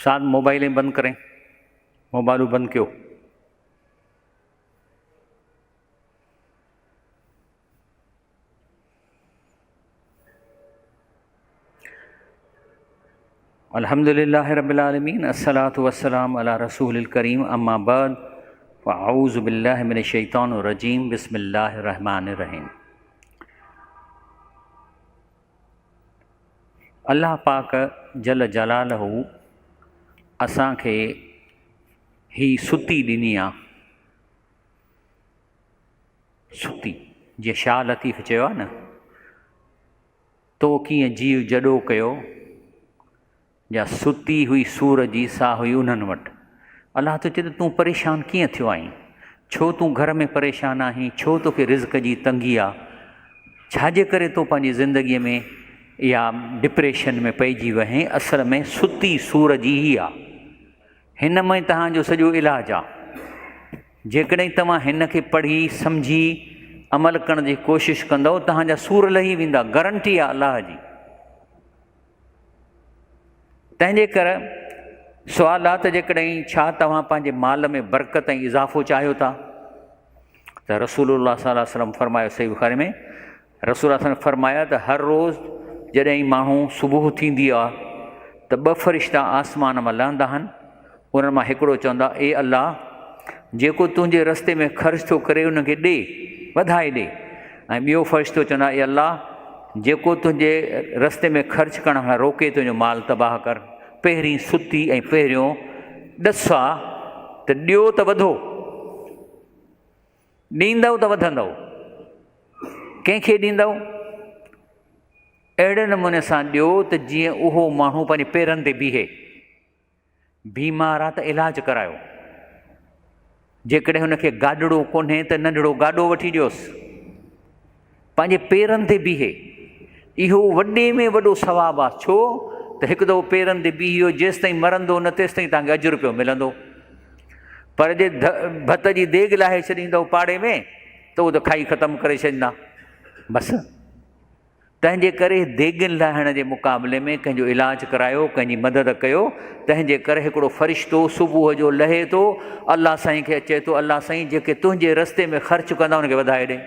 ساد موبائل ئي بند ڪرين موبائلون بند ڪيو. الحمد لله رب العالمين الصلاة والسلام على رسول الڪريم اما بعد فاعوذ بالله من الشيطان الرجيم بسم الله الرحمن الرحيم الله پاڪ جل جلاله اسان کي هي ستي ڏني آ ستي جيئن شاهه لطيف چيو آ نه تو ڪيئن جيء جڏو ڪيو جا ستي هئي سور جي سا هئي انهن وٽ. الله ٿو چئي ته تون پريشان ڪيئن ٿيو آهين؟ ڇو تون گهر ۾ پريشان آهين؟ ڇو توکي رزق جي تنگي آ؟ ڇا جي ڪري تون پنهنجي زندگيء ۾ اها ڊپريشن ۾ پئجي ويو آهين؟ اصل ۾ ستي سور جي هي آ. هن ۾ توهان جو سڄو علاج آ. جيڪڏهن توهان هن کي پڙهي، سمجهي، عمل ڪرڻ جي ڪوشش ڪندؤ توهان جا سور لهي ويندا. گرنٽي آ الله جي. تنهن جي ڪر سوال آ ته جيڪڏهن ڇا توهان پنهنجي مال ۾ برڪت ۽ اضافو چاهيو ٿا ته رسول الله صلي الله وسلم فرمايو صحيح بخاري ۾ رسول الله وسلم فرمايا ته هر روز جڏهن ماڻهو صبح ٿيندي آ ته ٻه فرشتا آسمان مان لهندا آهن انهن مان هڪڙو چوندا، اي الله! جيڪو تنهنجي رستي ۾ خرچ ٿو ڪري ان کي ڏي، وڌائي ڏي. ۽ ٻيو فرشتو چوندا، اي الله! جيڪو تنهنجي رستي ۾ خرچ ڪرڻ کان روڪي تنهنجو مال تباهه ڪر. پهرين ستي ۽ پهريون ڏس آ ته ڏيو ته وڌو، ڏيندؤ ته وڌندؤ. ڪنهن کي ڏيندؤ؟ اهڙي نموني سان ڏيو ته جيئن اهو ماڻهو پنهنجي پيرن تي بيهي. بيمار آ ته علاج ڪرايو. جيڪڏهن هن کي گاڏڙو ڪونهي ته ننڍڙو گاڏو وٺي ڏيوس. پنهنجي پيرن تي بيهي. اهو وڏي ۾ وڏو ثواب آ. ڇو ته هڪ دفعو پيرن تي بيهي ويو جيستائين مرندو نه تيستائين توهان کي اجر پيو ملندو. پر جي ڀت جي ديڳ لاهي ڇڏيندؤ پاڙي ۾ ته اهو ته کائي ختم ڪري ڇڏيندا. بس. تنهن جي ڪري ديڳن لاهڻ جي مقابلي ۾ ڪنهن جو علاج ڪرايو، ڪنهن جي مدد ڪيو، تنهن جي ڪري هڪڙو فرشتو صبح جو لهي ٿو، الله سائين کي چئي ٿو، الله سائين جيڪي تنهنجي رستي ۾ خرچ ڪندا ان کي وڌائي ڏي.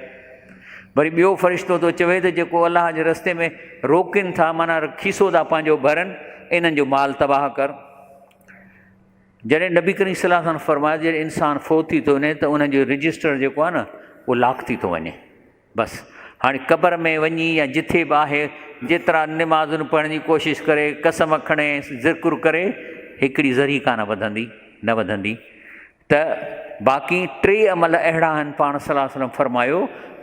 وري ٻيو فرشتو ٿو چوي ته جيڪو الله جي رستي ۾ روڪين ٿا معنيٰ کيسو ٿا پنهنجو ڀرن، انهن جو مال تباهه ڪر. جڏهن نبي ڪريم صلي الله عليه وسلم فرمايو جڏهن انسان فوت ٿي ٿو وڃي ته ان جو رجسٽر جيڪو آهي نه اهو لاڪ ٿي ٿو وڃي. بس هاڻي قبر ۾ وڃي يا جٿي به آهي جيترا نمازن پڙهڻ جي ڪوشش ڪري، قسم کڻي، ذڪر ڪري، هڪڙي ذري ڪانه وڌندي، نه وڌندي ته باقي ٽي عمل اهڙا آهن پاڻ صلي الله عليه وسلم فرمايو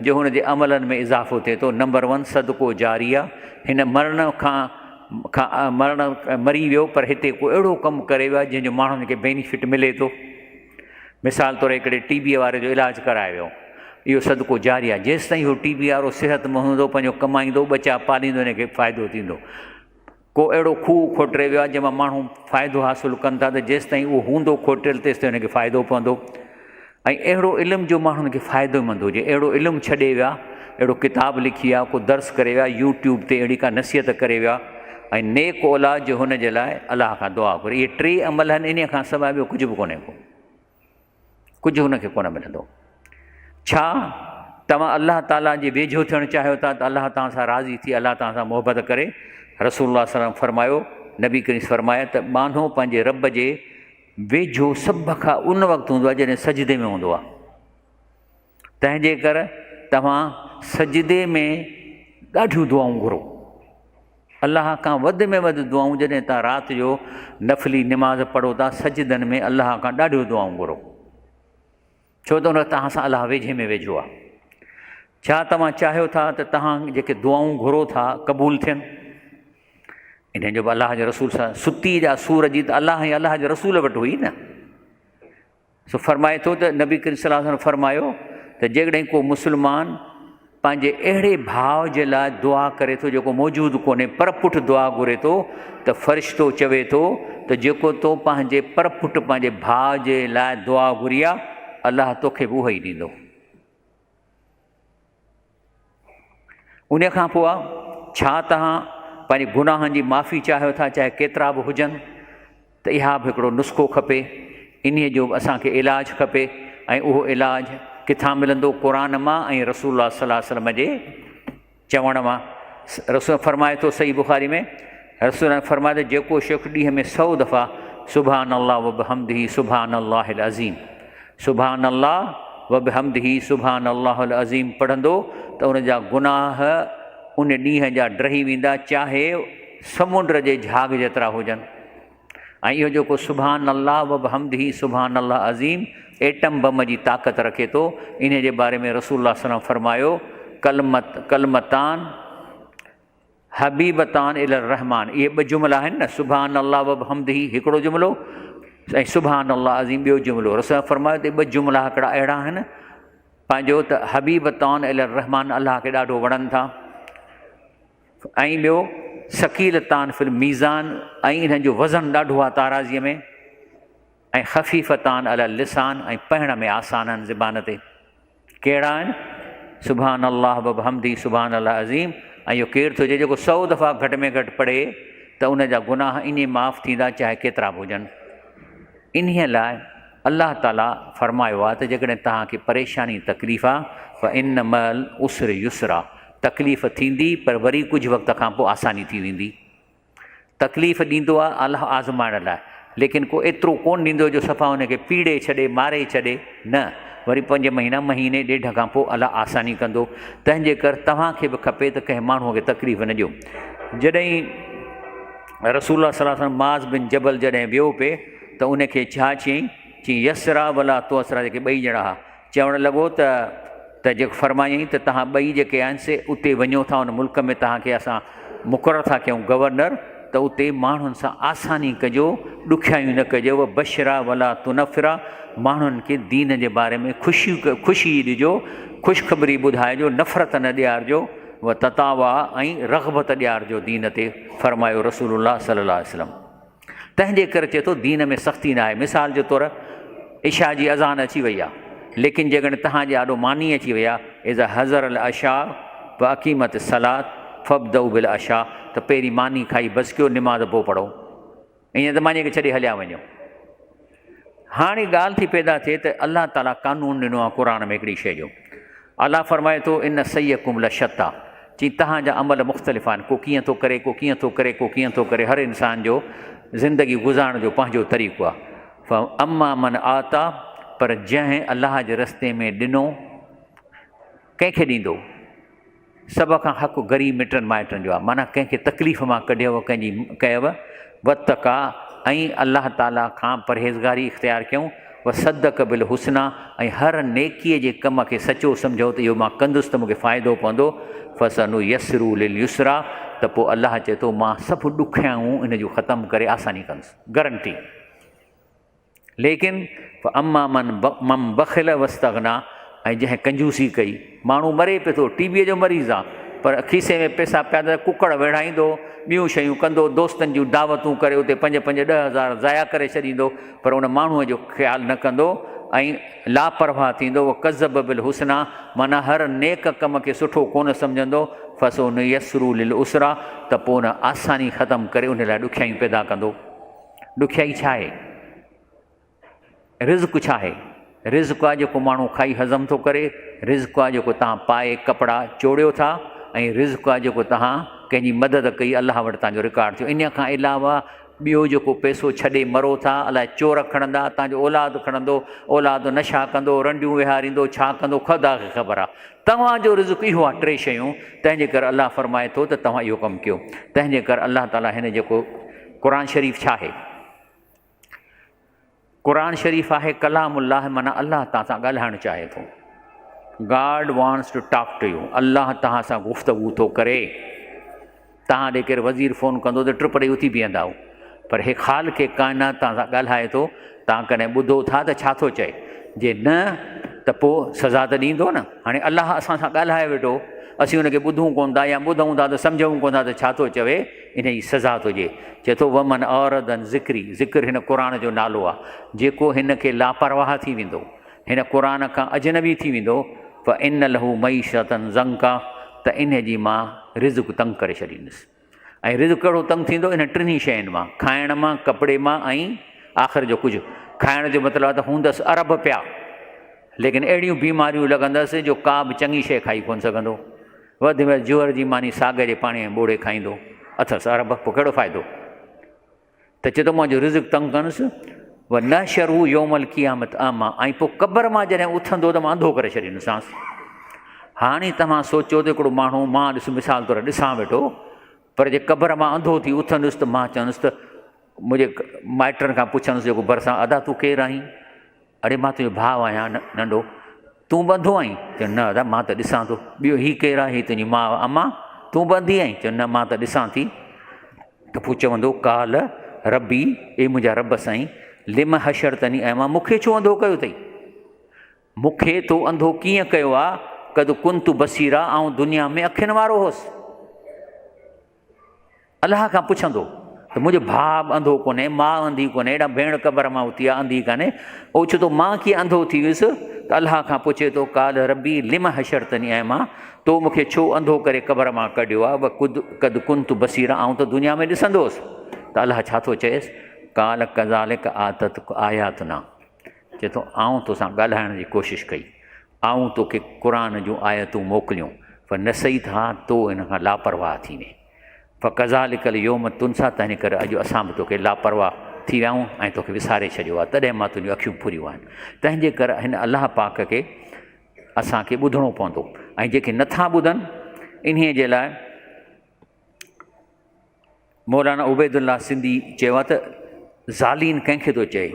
جو هن جي عملن ۾ اضافو ٿئي ٿو، نمبر ون صدقو جاريه، هن مرڻ کان کان مرڻ مري ويو پر هتي ڪو اهڙو ڪم ڪري ويو آهي جنهن جو ماڻهن کي بينيفٽ ملي ٿو. مثال طور هڪڙي ٽي بي واري جو علاج ڪرايو ويو اهو صدقو جاري آهي جيستائين اهو ٽي بي وارو صحت مند هوندو پنهنجو ڪمائيندو ٻچا پاليندو ان کي فائدو ٿيندو ڪو اهڙو کوهه کوٽري ويو آهي جنهن مان ماڻهو فائدو حاصل ڪن ٿا ته جيستائين اهو هوندو کوٽيل تيستائين ان کي فائدو پوندو ۽ اهڙو علم جو ماڻهن کي فائدو مند هجي اهڙو علم ڇڏي ويا اهڙو ڪتاب لکي ويا ڪو درس ڪري ويا يوٽيوب تي اهڙي ڪا نصيحت ڪري ويا ۽ نيڪ اولاد جو هن جي لاء الله کان دعا گهري. اهي ٽي عمل آهن انهيء کان سواء ٻيو ڪجهه به ڪونهي ڪو. ڪجهه هن کي ڪونه ملندو. ڇا توهان الله تعاليٰ جي ويجهو ٿيڻ چاهيو ٿا ته الله توهان سان راضي ٿي الله توهان سان محبت ڪري. رسول الله صلي الله عليه وسلم فرمايو، نبي ڪريم فرمايا ته ٻانهو پنهنجي رب جي ويجهو سڀ کان ان وقت هوندو آهي جڏهن سجدي ۾ هوندو آهي. تنهن جي ڪر توهان سجدي ۾ ڏاڍيون دعائون گهرو. الله کان وڌ ۾ وڌ دعائون جڏهن توهان رات جو نفلي نماز پڙهو ٿا سجدن ۾ الله کان ڏاڍيون دعائون گهرو. ڇو ته ان وقت توهان سان الله ويجهي ۾ ويجهو آهي. ڇا توهان چاهيو ٿا ته توهان جيڪي دعائون گهرو ٿا قبول ٿين؟ انهن جو به الله جي رسول سان ستي جا سور جي ته الله ۽ الله جي رسول وٽ هئي نه. سو فرمائي ٿو ته نبي ڪريم صلي الله عليه وسلم فرمايو ته جيڪڏهن ڪو مسلمان پنهنجي اهڙي ڀاء جي لاء دعا ڪري ٿو جيڪو موجود ڪونهي پر پٺ دعا گهري ٿو ته فرشتو چوي ٿو ته جيڪو تو پنهنجي پر پٺ پنهنجي ڀاء جي لاء دعا گهري آ الله توکي به اهو ئي ڏيندو. ان کان پوء ڇا توهان پنهنجي گناهن جي معافي چاهيو ٿا چاهي ڪيترا به هجن؟ ته اها به هڪڙو نسخو کپي، انهيء جو به اسان کي علاج کپي ۽ اهو علاج ڪٿان ملندو؟ قرآن مان ۽ رسول الله صلي الله عليه وسلم جي چوڻ مان. رسول فرمائي ٿو صحيح بخاري ۾ رسول فرمائي ٿو جيڪو شخص ڏينهن ۾ سو دفعا سبحان الله وبحمده سبحان الله العظيم سبحان الله وبحمده سبحان الله العظيم پڙهندو ته ان جا گناهه ان ڏينهن جا ڊهي ويندا چاهي سمنڊ جي جهاڳ جيترا هجن ۽ اهو جيڪو سبحان الله وبحمده سبحان الله عظيم ايٽم بم جي طاقت رکي ٿو انهي جي باري ۾ رسول الله صلي الله عليه وسلم فرمايو ڪلمت ڪلمتان حبيبتان الي الرحمان اهي ٻه جملا آهن نه سبحان الله وبحمده هڪڙو جملو ۽ سبحان الله عظيم ٻيو جملو رسول الله فرمايو ته ٻه جملا هڪڙا اهڙا آهن پنهنجو ته حبيبتان الي الرحمان الله کي ڏاڍو وڻن ٿا ۽ ٻيو ثقيلتان في الميزان ۽ انهن جو وزن ڏاڍو آهي تارازيء ۾ ۽ خفيفتان علي اللسان ۽ پڙهڻ ۾ آسان آهن زبان تي. ڪهڙا آهن؟ سبحان الله وبحمده سبحان الله عظيم ۽ اهو ڪير ٿو چئي جيڪو سئو دفعا گهٽ ۾ گهٽ پڙهي ته ان جا گناهه ائين معاف ٿيندا چاهي ڪيترا به هجن. انهيء لاء الله تعاليٰ فرمايو آهي ته جيڪڏهن توهان کي پريشاني تڪليف آهي فان مع العسر يسرا تڪليف ٿيندي پر وري ڪجهه وقت کان پوء آساني ٿي ويندي. تڪليف ڏيندو آهي الله آزمائڻ لاء ليڪن ڪو ايترو ڪونه ڏيندو جو صفا ان کي پيڙي ڇڏي ماري ڇڏي نه وري پنج مهينا مهيني ڏيڍ کان پوء الله آساني ڪندو تنهن جي ڪر توهان کي به کپي ته ڪنهن ماڻهوء کي تڪليف نه ڏيو. جڏهن رسول الله صلي الله عليه وسلم معاذ بن جبل جڏهن ويو پئي ته ان کي ڇا چيائين؟ چيائين يسرا ولا تعسرا جيڪي ٻئي ڄڻا ها چوڻ لڳو ته ته جيڪو فرمايائين ته توهان ٻئي جيڪي آهن سي اتي وڃو ٿا ان ملڪ ۾ توهان کي اسان مقرر ٿا ڪيون گورنر ته اتي ماڻهن سان آساني ڪجو ڏکيائيون نه ڪجو و بشرا ولا تنفرا ماڻهن کي دين جي باري ۾ خوشي خوشي ڏجو خوشخبري ٻڌائجو نفرت نه ڏيارجو و تطاوع ۽ رغبت ڏيارجو دين تي فرمايو رسول الله صلي الله عليه وسلم تنهن جي ڪري چئي ٿو دين ۾ سختي ناهي. مثال جي طور عشاء جي اذان اچي وئي آهي ليڪن جيڪڏهن توهان جي آڏو ماني اچي وئي آهي اذا حضر العشاء واقيمت الصلاة فابدؤوا بالعشاء ته پهرين ماني کائي بس ڪيو نماز پوء پڙهو ائين ته ماني کي ڇڏي هليا وڃو. هاڻي ڳالهه ٿي پيدا ٿئي ته الله تعاليٰ قانون ڏنو آهي قرآن ۾ هڪڙي شيء جو الله فرمائي ٿو ان سعيڪم لشتيٰ چي توهان جا عمل مختلف آهن ڪو ڪيئن ٿو ڪري ڪو ڪيئن ٿو ڪري ڪو ڪيئن ٿو ڪري هر انسان جو زندگي گذارڻ جو پنهنجو طريقو آهي فاما من اعطيٰ پر جنهن الله جي رستي ۾ ڏنو ڪنهن کي ڏيندو سڀ کان حق غريب مٽن مائٽن جو آهي معنيٰ ڪنهن کي تڪليف مان ڪڍيو ڪنهن جي ڪيو وتقا ۽ الله تعاليٰ کان پرهيزگاري اختيار ڪيون وصدق بالحسنيٰ ۽ هر نيڪيء جي ڪم کي سچو سمجهو ته اهو مان ڪندس ته مون کي فائدو پوندو فسنيسره لليسريٰ ته پوء الله چئي ٿو مان سڀ ڏکيائون ان جون ختم ڪري آساني ڪندس گرنٽي. ليڪن فاما من من بخل واستغنيٰ ۽ جنهن ڪنجوسي ڪئي، ماڻهو مري پئي ٿو، ٽي بيء جو مريض آ، پر کيسي ۾ پئسا پيا ته ڪڪڙ ويڙهائيندو، ٻيون شيون ڪندو، دوستن جون دعوتون ڪري اتي پنج پنج ڏهه هزار ضايع ڪري ڇڏيندو، پر ان ماڻهوء جو خيال نه ڪندو ۽ لاپرواهه ٿيندو، وڪذب بالحسنيٰ معنيٰ هر نيڪ ڪم کي سٺو ڪونه سمجهندو، فسنيسره للعسريٰ ته پوء ان آساني ختم ڪري ان لاء ڏکيائيون پيدا ڪندو. ڏکيائي ڇا آهي؟ رزق ڇا آهي؟ رزق آهي جيڪو ماڻهو کائي هضم ٿو ڪري، رزق آهي جيڪو توهان پائي ڪپڙا چوڙيو ٿا ۽ رزق آهي جيڪو توهان ڪنهن جي مدد ڪئي الله وٽ توهان جو رڪارڊ ٿيو. ان کان علاوه ٻيو جيڪو پئسو ڇڏي مرو ٿا الائي چور کڻندا، توهان جو اولاد کڻندو، اولاد نشا ڪندو، رنڊيون ويهاريندو، ڇا ڪندو خدا کي خبر آهي. توهان جو رزق اهو آهي ٽي شيون، تنهن جي ڪري الله فرمائي ٿو ته توهان اهو ڪم ڪيو. تنهن جي ڪري الله تعاليٰ هن جيڪو قرآن شريف ڇا آهي؟ قرآن شريف آهي ڪلام الله معنيٰ الله توهان سان ڳالهائڻ چاهي ٿو. God wants to talk to you الله توهان سان گفتگو ٿو ڪري. توهان ڏي ڪير وزير فون ڪندو ته ٽپ ڏئي اٿي بيهندا آهيو پر هي خالق ڪائنات توهان سان ڳالهائي ٿو توهان ڪڏهن ٻڌو ٿا ته ڇا ٿو چئي جي نه ته پوء سزا ته ڏيندو نه هاڻي الله اسان سان ڳالهائي ويٺو اسين ان کي ٻڌون ڪونه ٿا يا ٻڌون ٿا ته سمجهون ڪونه ٿا ته ڇا ٿو چوي ان جي سزا ٿو ڏئي. چئي ٿو ومن اعرض عن ذڪري، ذڪر هن قرآن جو نالو آ، جيڪو هن کي لاپرواهه ٿي ويندو، هن قرآن کان اجنبي ٿي ويندو، فان له معيشة ضنڪا ته ان جي مان رزق تنگ ڪري ڇڏيندس. ۽ رزق ڪهڙو تنگ ٿيندو؟ انهن ٽنهي شين مان، کائڻ مان، ڪپڙي مان ۽ آخر جو ڪجهه. کائڻ جو مطلب آهي ته هوندس ارب پيا، ليڪن اهڙيون بيماريون لڳندس جو ڪا به چڱي شيء کائي ڪونه سگهندو. وڌ ۾ وڌ جوئر جي ماني ساڳ جي پاڻي ۾ ٻوڙي کائيندو. اٿس ارب، پوء ڪهڙو فائدو؟ ته چئي ٿو منهنجو رزق تنگ ڪنس، ونحشره يوم القيامت اعميٰ ۽ پوء قبر مان جڏهن اٿندو ته مان انڌو ڪري ڇڏيندوسانس. هاڻي توهان سوچيو ته هڪڙو ماڻهو مان ڏس مثال طور ڏسان ويٺو پر جي قبر مان انڌو ٿي اٿندس ته مان چوندس ته منهنجي مائٽن کان پڇندس جيڪو ڀرسان ادا تون ڪير آهين؟ اڙي مان تنهنجو ڀاء آهيان ننڍو، تون به انڌو آهين؟ چيو نه ادا مان ته ڏسان ٿو. ٻيو هي ڪير آهي؟ هي تنهنجي ماء امان، تون به انڌي آهين؟ چيو نه مان ته ڏسان ٿي. ته پوء چوندو قال ربي اي منهنجا رب سائين لم حشرتني اعميٰ مون کي ڇو انڌو ڪيو اٿئي؟ مون کي تو انڌو ڪيئن ڪيو آ؟ قد ڪنت بصيرا آئون دنيا ۾ اکين وارو هوس. الله کان پڇندو ته منهنجو ڀاء به انڌو ڪونهي، ماء انڌي ڪونهي، هيڏانهن ڀيڻ قبر مان اٿي آ، انڌي ڪانهي، اوچتو مان ڪيئن انڌو ٿي ويس؟ ته الله کان پڇي ٿو، قال ربي لم حشرتني اعميٰ، تو مون کي ڇو انڌو ڪري قبر مان ڪڍيو آ، وقد قد ڪنت بصيرا، آئون ته دنيا ۾ ڏسندو هوس. ته الله ڇا ٿو چئيس، قال ڪذالڪ آتتک آياتنا، چئي ٿو آئون توسان ڳالهائڻ جي ڪوشش ڪئي، آئون توکي قرآن جون آيتون موڪليون، فنسيتها، تو ان کان لاپرواهه ٿي وئين. فڪذالک اليوم تنسيٰ تنهن ڪري اڄ اسان به توکي لاپرواهه ٿي ويا آهيون ۽ توکي وساري ڇڏيو آهي تڏهن مان تنهنجون اکيون ڦريون آهن تنهن جي ڪري هن الله پاڪ کي اسان کي ٻڌڻو پوندو ۽ جيڪي نٿا ٻڌن انهيء جي لاء مولانا عبيد الله سنڌي چيو آهي ته ظالين ڪنهن کي ٿو چئي؟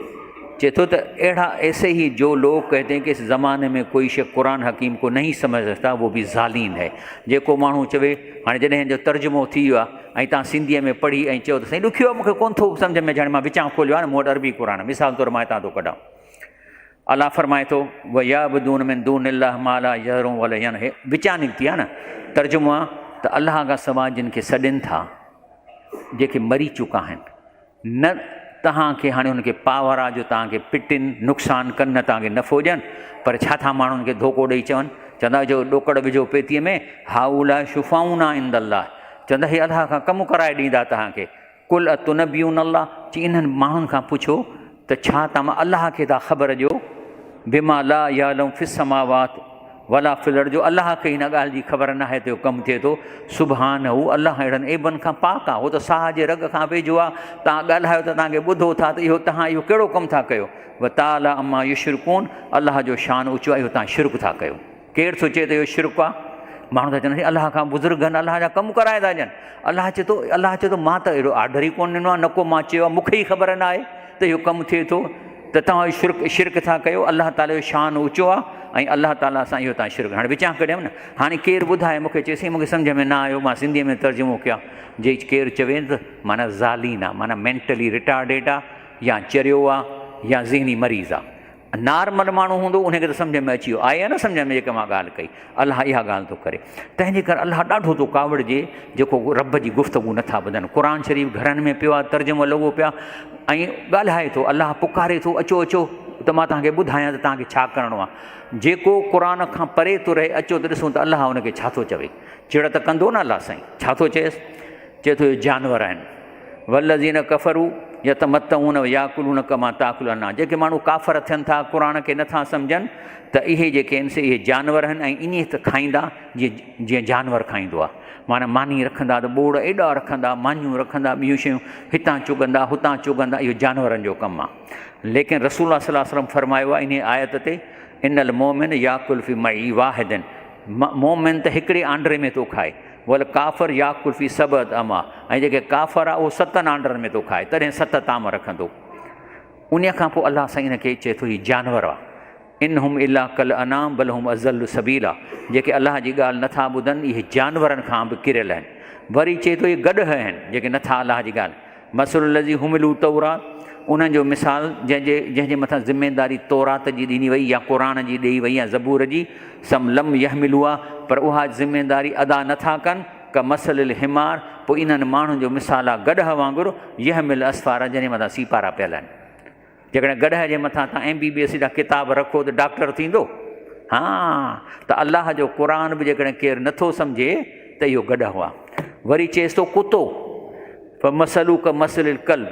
چئي ٿو ته اهڙا ايسي هي جو لوگ ڪهتي هين ڪه اس زماني ۾ ڪوئي شخص قرآن حڪيم ڪو نهين سمجھ سڪتا وو به ظالين هي جيڪو ماڻهو چوي هاڻي جڏهن هن جو ترجمو ٿي ويو آهي ۽ تان سنڌيء ۾ پڙهي ۽ چئو ته سائين ڏکيو آهي مون کي ڪونه ٿو سمجھ ۾ اچي هاڻي مان وچان کوليو آهي نه مون وٽ عربي قرآن آهي مثال طور مان هتان ٿو ڪڍان الله فرمائي ٿو ويعبدون من دون الله ما لا يضرهم ولا ينفعهم وچان نڪتي آهي نه ترجمو آهي ته الله کان سواء جن کي سڏين ٿا جيڪي مري چڪا آهن نه توهان کي هاڻي هن کي پاور آ جو توهان کي پٽين، نقصان ڪن نه توهان کي نفعو ڏين، پر ڇا ٿا ماڻهن کي ڌوڪو ڏئي چون، چوندا جو ڏوڪڙ وجهو پيتيء ۾، هؤلاء شفعاؤنا عند الله، چوندا هي الله کان ڪم ڪرائي ڏيندا توهان کي، قل اتنبئون الله، چي انهن ماڻهن کان پڇو ته ڇا توهان الله کي ٿا خبر ڏيو، بما لا يعلم في السماوات ولا في الارض جو الله کي هن ڳالهه جي خبر ناهي ته اهو ڪم ٿئي ٿو. سبحانه الله اهڙن عيبن کان پاڪ آهي. هو ته ساهه جي رڳ کان ويجهو آهي. توهان ڳالهايو ته توهان کي ٻڌو ٿا ته اهو توهان اهو ڪهڙو ڪم ٿا ڪيو. وتعالي عما يشرڪون الله جو شان اوچو آهي اهو توهان شرڪ ٿا ڪيو. ڪير ٿو چئي ته اهو شرڪ آهي؟ ماڻهو ٿا چون الله کان بزرگ آهن الله جا ڪم ڪرائي ٿا ڏين. الله چئي ٿو الله چئي ٿو مان ته اهڙو آرڊر ئي ڪونه ڏنو آهي نه ڪو مان چيو آهي مون کي ئي خبر ناهي ته اهو ڪم ٿئي ٿو. ته توهان شرڪ شرڪ ٿا ڪيو الله تعالي جو شان اوچو آ ۽ الله تعالي سان اهو توهان شرڪ هاڻي وچان ڪڍيم نه هاڻي ڪير ٻڌائي مونکي چئي سائين مونکي سمجهه ۾ نه آيو مان سنڌي ۾ ترجمو ڪيان جي ڪير چوي ته معنيٰ ظالين آ معنيٰ مينٽلي ريٽارڊيڊ آ يا چريو آ يا ذهني مريض آ نارمل ماڻهو هوندو ان کي ته سمجهه ۾ اچي ويو آئي آ نه سمجهه ۾ جيڪا مان ڳالهه ڪئي الله اها ڳالهه ٿو ڪري تنهن جي ڪري الله ڏاڍو ٿو ڪاوڙجي جيڪو رب جي گفتگو نٿا ٻڌن. قرآن شريف گهرن ۾ پيو آهي، ترجمو لڳو پيو آهي ۽ ڳالهائي ٿو، الله پڪاري ٿو، اچو اچو ته مان توهان کي ٻڌايان ته توهان کي ڇا ڪرڻو آهي. جيڪو قرآن کان پري ٿو رهي اچو ته ڏسون ته الله ان کي ڇا ٿو چوي. چڙ ته ڪندو نه الله سائين. ڇا ٿو چئيس؟ چئي ٿو اهي جانور آهن. والذين ڪفروا يتمتعون وياڪلون ڪما تاڪل الانعام جيڪي ماڻهو ڪافر ٿين ٿا قرآن کي نٿا سمجهن ته اهي جيڪي آهن سي اهي جانور آهن ۽ ائين ته کائيندا جيئن جيئن جانور کائيندو آهي معنيٰ ماني رکندا ته ٻوڙ ايڏا رکندا مانيون رکندا ٻيون شيون هتان چڳندا هتان چڳندا اهو جانورن جو ڪم آهي ليڪن رسول الله صلي الله عليه وسلم فرمايو آهي انهي آيت تي ان المومن ياڪل في معي واحد مومن ته هڪڙي آنڊري ۾ ٿو کائي والڪافر ياڪل في سبعة اماء ۽ جيڪي ڪافر آ اهو ستن آنڊرن ۾ ٿو کائي تڏهن ست طعام رکندو. انهيء کان پوء الله سائين ان کي چئي ٿو هي جانور آ. ان هم الا ڪالانعام بل هم اضل سبيلا جيڪي الله جي ڳالهه نٿا ٻڌن اهي جانورن کان به ڪريل آهن. وري چئي ٿو اهي گڏهه آهن جيڪي نٿا الله جي ڳالهه مثل الذي حملوا التوراة انهن جو مثال جنهن جي جنهن جي مٿان ذميداري تورات جي ڏني وئي يا قرآن جي ڏئي وئي يا زبور جي ثم لم يحملوها پر اها ذميداري ادا نٿا ڪن ڪمثل الحمار پوء انهن ماڻهن جو مثال آهي گڏهه وانگر يحمل اسفارا جنهن جي مٿان سيپارا پيل آهن. جيڪڏهن گڏهه جي مٿان توهان ايم بي بي ايس جا ڪتاب رکو ته ڊاڪٽر ٿيندو؟ ها ته الله جو قرآن به جيڪڏهن ڪير نٿو سمجهي ته اهو گڏهه آهي. وري چئيس ٿو ڪتو. فمثله ڪمثل الڪلب،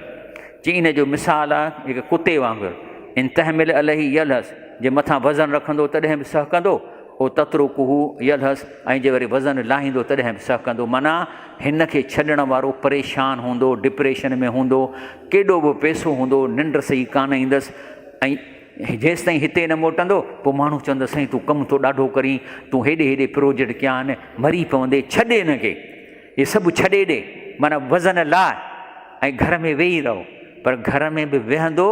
چي ان جو مثال آهي هڪ ڪتي وانگر، ان تحمل عليه يلهث، جي مٿان وزن رکندو تڏهن به سهڪندو، او تترڪه يلهث، ۽ جي وري وزن لاهيندو تڏهن به سهڪندو، معنيٰ هن کي ڇڏڻ وارو پريشان هوندو، ڊپريشن ۾ هوندو، ڪيڏو به پئسو هوندو، ننڊ صحيح ڪانه ايندس، ۽ جيستائين هتي نه موٽندو، پوء ماڻهو چوندس سائين تون ڪم ٿو ڏاڍو ڪرين، تون هيڏي هيڏي پروجيڪٽ ڪيا آهن، مري پوندي، ڇڏ هن کي. اهي سڀ ڇڏي ڏي، معنيٰ وزن لاهه ۽ گهر ۾ ويهي رهو. پر گهر ۾ به ويهندو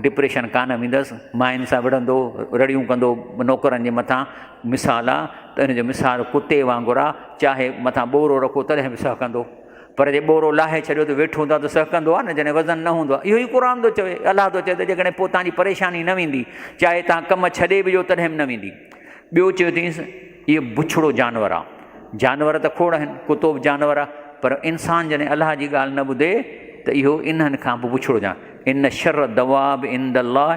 ڊپريشن ڪانه ويندس، ماين سان وڙهندو، رڙيون ڪندو نوڪرن جي مٿان. مثال آ ته ان جو مثال ڪتي وانگر آ، چاهي مٿان ٻورو رکو تڏهن به سهڪندو، پر جي ٻورو لاهي ڇڏيو ته ويٺو هوندو آ ته سهڪندو آ نه، جڏهن وزن نه هوندو آ. اهو ئي قرآن ٿو چوي، الله ٿو چوي ته جيڪڏهن پوء توهان جي پريشاني نه ويندي، چاهي توهان ڪم ڇڏي به ڏيو تڏهن به نه ويندي. ٻيو چيو اٿئينس، اهو بڇڙو جانور آ. جانور ته کوڙ آهن، ڪتو به جانور آ، پر انسان جڏهن الله جي ڳالهه نه ٻڌي ته اهو انهن کان به بڇڙو جانور. ان شر الدواب عند الله،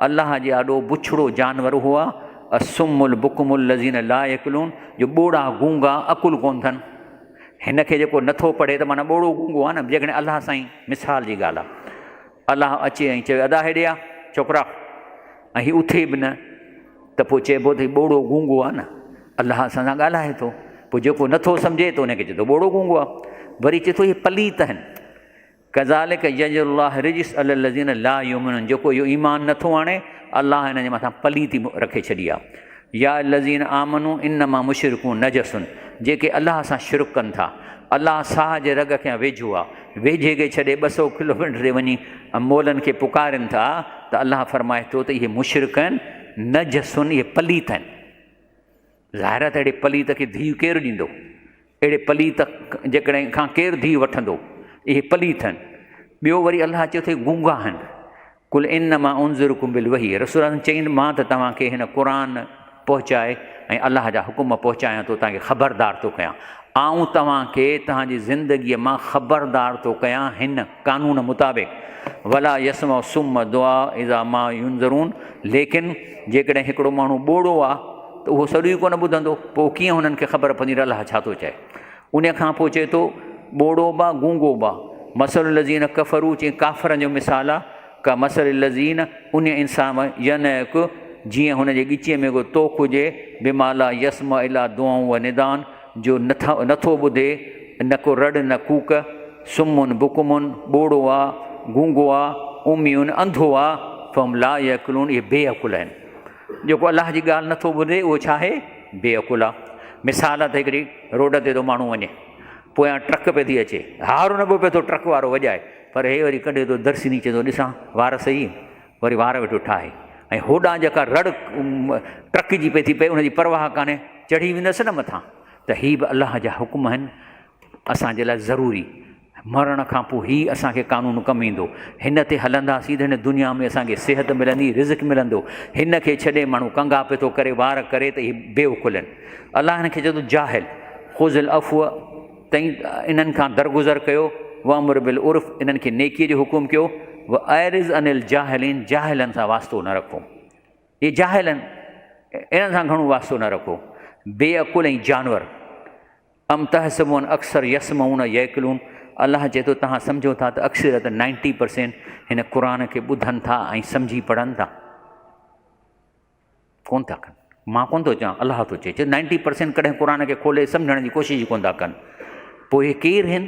الله جي آڏو بڇڙو جانور اهو آ، الصم البڪم الذين لا يعقلون، جو ٻوڙا گونگا عقل ڪونه اٿن. هن کي جيڪو نٿو پڙهي ته معنيٰ ٻوڙو گونگو آ نه. جيڪڏهن الله سائين مثال جي ڳالهه آ، الله اچي ۽ چوي ادا هيڏي آ ڇوڪرا ۽ هي اٿي به نه، ته پوء چئبو ته هي ٻوڙو گونگو آهي نه، الله اسان سان ڳالهائي ٿو. پوء جيڪو نٿو سمجهي ته ان کي چئي ٿو ٻوڙو گونگو آهي. وري چئي ٿو اهي پليت آهن. ڪذالڪ يجعل الله الرجس علي الذين لا يؤمنون، جيڪو اهو ايمان نٿو آڻي الله هن جي مٿان پليتي رکي ڇڏي آهي. يا الذين آمنوا انما مشرڪون نجس، جيڪي الله سان شرڪ ڪن ٿا. الله ساهه جي رڳ کان ويجهو آهي. ويجهي کي ڇڏي 200 ڪلوميٽر تي وڃي مولن کي پڪارين ٿا ته الله فرمائي ٿو ته اهي مشرڪ آهن، نجس، اهي پليت آهن. ظاهر آهي ته اهڙي پليت کي ڌيء ڪير ڏيندو؟ اهڙي پليت جيڪڏهن کان ڪير ڌيء وٺندو؟ اهي پليت آهن. ٻيو وري الله چيو ته اهي گونگا آهن. قل انما انذرڪم بالوحي، رسول الله چئين مان ته توهان کي هن قرآن پهچائي ۽ الله جا حڪم پهچايان ٿو، توهان کي خبردار ٿو ڪيان. آئون توهان کي توهان جي زندگيء مان خبردار ٿو ڪيان هن قانون مطابق. ولا يسمع الصم الدعاء اذا ما ينذرون، ليڪن جيڪڏهن هڪڙو ماڻهو ٻوڙو آ ته اهو سڏ ئي ڪونه ٻڌندو، پوء ڪيئن هنن کي خبر پوندي ته الله ڇا ٿو چئي. انهيء کان پوء چئي ٿو، ٻوڙو به آ، گونگو به آ. مثل الذين ڪفروا چئين ڪافرن جو مثال آ، ڪمثل الذين انهيء انسان وانگر ينعق جيئن هن جي ڳچيء ۾ ڪو طوق هجي، بما لا يسمع الا دعاء و نداء جو نٿو ٻڌي نه ڪو رڙ نه ڪوڪ، صم بڪم ٻوڙو آ، گونگو آ، عمي انڌو آ، فهم لا يعقلون اهي بي عقل آهن. جيڪو الله جي ڳالهه نٿو ٻڌي اهو ڇا آهي؟ بي عقل آ. مثال آ ته هڪڙي روڊ تي ٿو ماڻهو وڃي، پويان ٽرڪ پئي ٿي اچي، هارن به پئي ٿو ٽرڪ وارو وڄائي، پر هي وري ڪڍي ٿو درسني چئي ٿو ڏسان وار صحيح، وري وار ويٺو ٺاهي ۽ هوڏانهن جيڪا رڙ ٽرڪ جي پئي ٿي پئي ان جي پرواهه ڪانهي، چڙهي ويندس نه مٿان. ته هي به الله جا حڪم آهن اسان جي لاء ضروري. مرڻ کان پوء هي اسان کي قانون ڪم ايندو. هن تي هلنداسين ته هن دنيا ۾ اسان کي صحت ملندي، رزق ملندو. هن کي ڇڏي ماڻهو ڪنگا پيو ٿو ڪري، وار ڪري ته اهي بيعقل آهن. الله هن کي چئي ٿو جاهل، خذ العفو تئين انهن کان درگذر ڪيو، وامر بالعرف انهن کي نيڪيء جو حڪم ڪيو، واعرض عن الجاهلين جاهلن سان واسطو نه رکو. اهي جاهل آهن، انهن سان گهڻو واسطو نه رکو. بي عقل ۽ جانور. ام تحسبون اڪثر يسمعون يعقلون الله چئي ٿو توهان سمجهو ٿا ته اڪثريت نائنٽي پرسينٽ هن قرآن کي ٻڌن ٿا ۽ سمجهي پڙهن ٿا ڪون ٿا ڪن مان ڪون ٿو چوان الله ٿو چئي چئي نائنٽي پرسينٽ ڪڏهن قرآن کي کولي سمجهڻ جي ڪوشش ئي ڪون ٿا ڪن پوء هي ڪير هن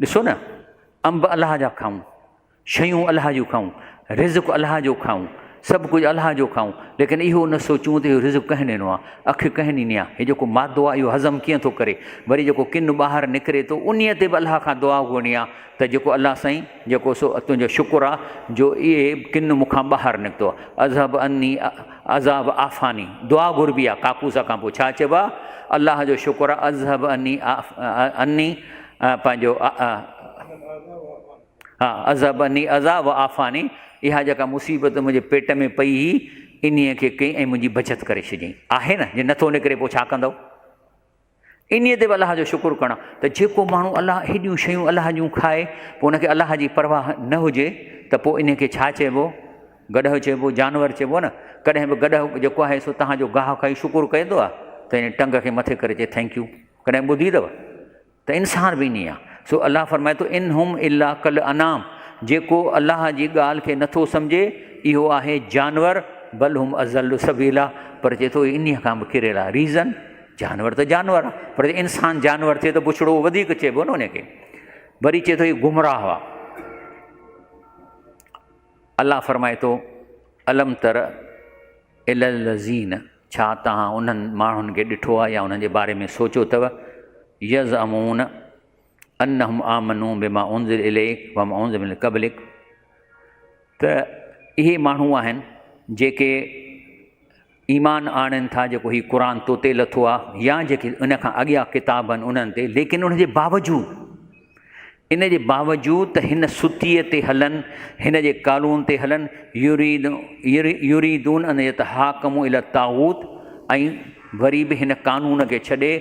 ڏسو نه انب الله جا کائون شيون الله جون کائون، رزق الله جو کائون، سڀ ڪجهه الله جو کائون، ليڪن اهو نه سوچون ته اهو رزق ڪنهن ڏنو آهي، اک ڪنهن ڏني آهي، هي جيڪو مادو آهي اهو هضم ڪيئن ٿو ڪري، وري جيڪو ڪن ٻاهر نڪري ٿو انهيء تي به الله کان دعا گهرڻي آهي ته جيڪو الله سائين جيڪو سو تنهنجو شڪر آهي جو اهي ڪن مون کان ٻاهر نڪتو آهي، اذهب عني عذاب عافاني دعا گهربي آهي ڪاڪوس کان پوء ڇا چئبو آهي الله جو شڪر آهي اذهب عني عني پنهنجو ها اذهب عني اذيٰ و عافاني، اها جيڪا مصيبت منهنجي پيٽ ۾ پئي هئي، انهيء کي ڪئين ۽ منهنجي بچت ڪري ڇڏيائين. آهي نه، جي نٿو نڪري پوء ڇا ڪندؤ؟ انهيء تي به الله جو شڪر ڪرڻ ته جيڪو ماڻهو الله هيڏيون شيون الله جون کائي، پوء ان کي الله جي پرواهه نه هجي ته پوء انهيء کي ڇا چئبو؟ گڏهه چئبو، جانور چئبو نه؟ ڪڏهن به گڏهه جيڪو آهي سو توهان جو گاهه کائي شڪر ڪندو آهي ته ان ٽنگ کي مٿي ڪري چئي thank you. ڪڏهن ٻڌي اٿو؟ ته انسان به ائين آ. سو الله فرمائي ٿو ان هم الا ڪالانعام جيڪو الله جي ڳالهه کي نٿو سمجهي اهو آهي جانور بل هم اضل سبيلا پر چئي ٿو انهي کان به ڪريل آ. ريزن جانور ته جانور آ پر جي انسان جانور ٿئي ته بڇڙو وڌيڪ چئبو نه ان کي. وري چئي ٿو هي گمراهه آ. الله فرمائي ٿو الم تر الي الذين ڇا توهان انهن ماڻهن کي ڏٺو آهي يا انهن جي باري ۾ سوچيو اٿو يزعمون انهم آمنوا بما انزل اليك وما انزل من قبلك ته اهي ماڻهو آهن جيڪي ايمان آڻين ٿا جيڪو هي قرآن تو تي لٿو آهي يا جيڪي ان کان اڳيان ڪتاب آهن انهن تي ليڪن ان جي باوجود ان جي باوجود ته هن ستيء تي هلن، هن جي قانون تي هلن، يريدون ان يتحاڪموا الي الطاغوت ۽ وري به هن قانون کي ڇڏي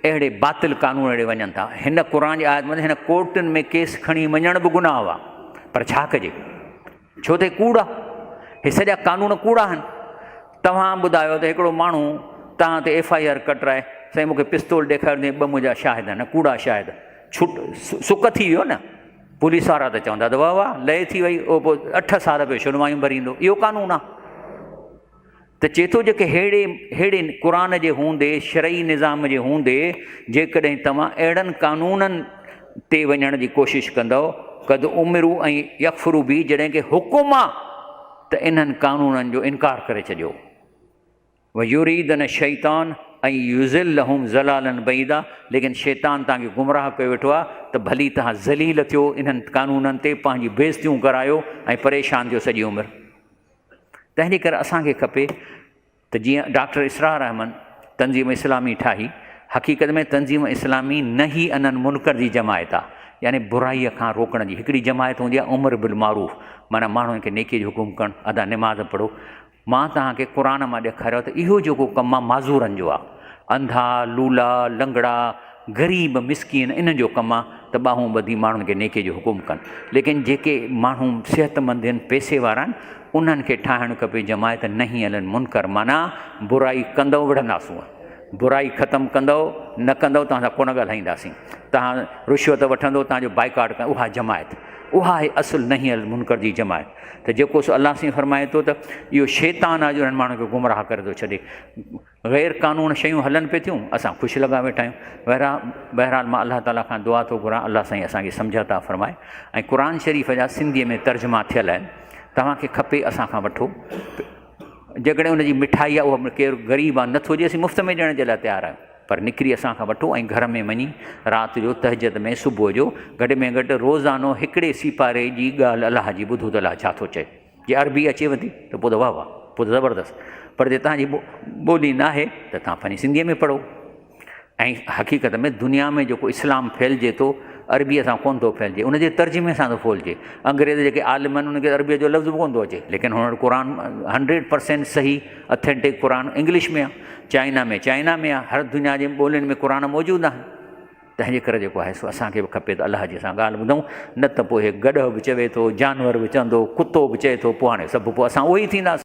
اهڙي باطل قانون ڏي وڃن ٿا. هن قرآن جي آيت مطلب هن ڪورٽن ۾ ڪيس کڻي وڃڻ به گناهه آهي پر ڇا ڪجي؟ ڇو ته هي ڪوڙ آ. هي سڄا قانون ڪوڙا آهن. توهان ٻڌايو ته هڪڙو ماڻهو توهان تي ايف I R ڪٽرائي سائين مون کي پستول ڏيکاريو ته ٻه منهنجا شاهد آهن ڪوڙا شاهد ڇٽ سڪ ٿي ويو نه پوليس وارا ته چوندا ته واهه واهه لئي ٿي وئي اهو پوء اٺ سال پيو شنوايون ڀريندو اهو قانون آ. ته چئي ٿو جيڪي ههڙي ههڙي قرآن جي هوندي شرعي نظام جي هوندي جيڪڏهن توهان اهڙن قانونن تي وڃڻ جي ڪوشش ڪندؤ قد امرو ۽ يڪفرو به جڏهن ڪي حڪم آ ته انهن قانونن جو انڪار ڪري ڇڏيو ويريدن الشيطان ۽ يضلهم ضلالا بعيدا ليڪن شيطان توهان کي گمراهه ڪيو ويٺو آ ته ڀلي توهان ذليل ٿيو انهن قانونن تي پنهنجي بيعزتيون ڪرايو ۽ پريشان ٿيو سڄي عمر. تنهن جي ڪري اسان کي کپي ته جيئن ڊاڪٽر اسرار احمد تنظيم اسلامي ٺاهي، حقيقت ۾ تنظيم اسلامي نه هي انهن منڪر جي جماعت آ، يعني برائيء کان روڪڻ جي هڪڙي جماعت هوندي آ امر بالمعروف معنيٰ ماڻهن کي نيڪيء جو حڪم ڪرڻ، ادا نماز پڙهو، مان توهان کي قرآن مان ڏيکاريو ته اهو جيڪو ڪم آ معذورن جو آ، انڌا، لولا، لنگڙا، غريب مسڪين انهن جو ڪم آ ته ٻانهون ٻڌي ماڻهن کي نيڪي جو حڪم ڪن ليڪن جيڪي ماڻهو صحت مند آهن پئسي وارا آهن انهن کي ٺاهڻ کپي جماعت نهي عن المنڪر معنيٰ برائي ڪندؤ وڙهنداسون برائي ختم ڪندؤ نه ڪندؤ توهان سان ڪونه ڳالهائينداسين توهان رشوت وٺندو توهان جو بائيڪاٽ ڪندو اها جماعت اها آهي اصل نهي عن المنڪر جي جماعت ته جيڪو سو الله سائين فرمائي ٿو ته اهو شيطان آهي جو انهن ماڻهن کي گمراهه ڪري ٿو ڇڏي غير قانون شيون هلن پئي ٿيون اسان خوش لڳا ويٺا آهيون بهرحال بهرحال مان الله تعالي کان دعا ٿو گهران الله سائين اسان کي سمجهه عطا فرمائي ۽ قرآن شريف جا سنڌي ۾ ترجما ٿيل آهن توهان کي کپي اسان کان وٺو جيڪڏهن ان جي مٺائي آهي اها ڪير غريب آهي نٿو ڏي اسين مفت ۾ ڏيڻ جي لاء تيار آهيون پر نڪري اسان کان وٺو ۽ گهر ۾ وڃي رات جو تهجد ۾ صبح جو گهٽ ۾ گهٽ روزانو هڪڙي سيپاري جي ڳالهه الله جي ٻڌو ته الله ڇا ٿو چئي جي عربي اچيو ٿي ته پوء ته واهه واهه پوء ته زبردست پر جي توهان جي ٻولي نه آهي ته توهان پنهنجي سنڌيء ۾ پڙهو ۽ حقيقت ۾ دنيا ۾ جيڪو اسلام ڦهلجي ٿو عربيء سان ڪونه ٿو ڦهلجي ان جي ترجمي سان ٿو ڦهلجي انگريز جيڪي عالم آهن ان کي عربيء جو لفظ به ڪونه ٿو اچي ليڪن هن وٽ قرآن هنڊريڊ پرسينٽ صحيح اٿينٽڪ قرآن انگلش ۾ آهي چائنا ۾ چائنا ۾ آهي هر دنيا جي ٻولين ۾ قرآن موجود آهن تنهن جي ڪري جيڪو آهي سو اسان کي به کپي ته الله جي اسان ڳالهه ٻڌون نه ته پوء هي گڏهه به چوي ٿو جانور به چوندو ڪتو به چئي ٿو پوء هاڻي سڀ پوء اسان اهي ئي ٿينداسين.